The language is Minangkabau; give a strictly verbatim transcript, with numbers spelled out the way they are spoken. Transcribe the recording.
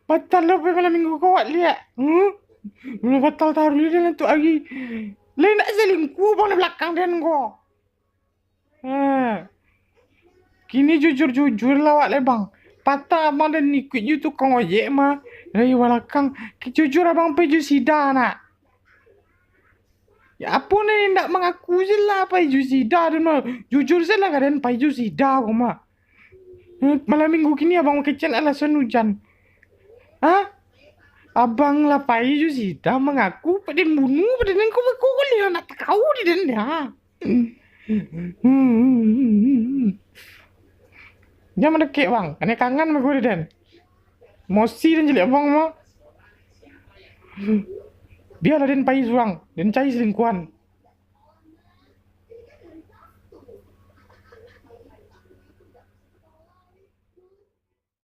Batal lo pai malam minggu ko, awak liek. Hmm? Lah batal taruih den tu ari. Lai nak salingkuah abang di balakang den ko. Ha. Kini jujur-jujur lah awak lai, bang. Patang abang den ikuik jo tukang ojek mah. Dari balakang. Jujur abang pai jo sida nak. Ya, apo nan indak mangaku se lah pai jo sida den mah. Jujur se lah ka den pai jo sida ko mah. Hmm, malam minggu kini abang kecek alasan ujan. Hah? Abang lah pai jo sida mangaku, pado den bunuh, pado den ko, ko, ko liang nak takau di den dia. Hmm. Jan mandakek, bang. Kanai kangan bagu di den. Mosi den caliak abang mah. Bialah den pai surang, den cari salingkuahan.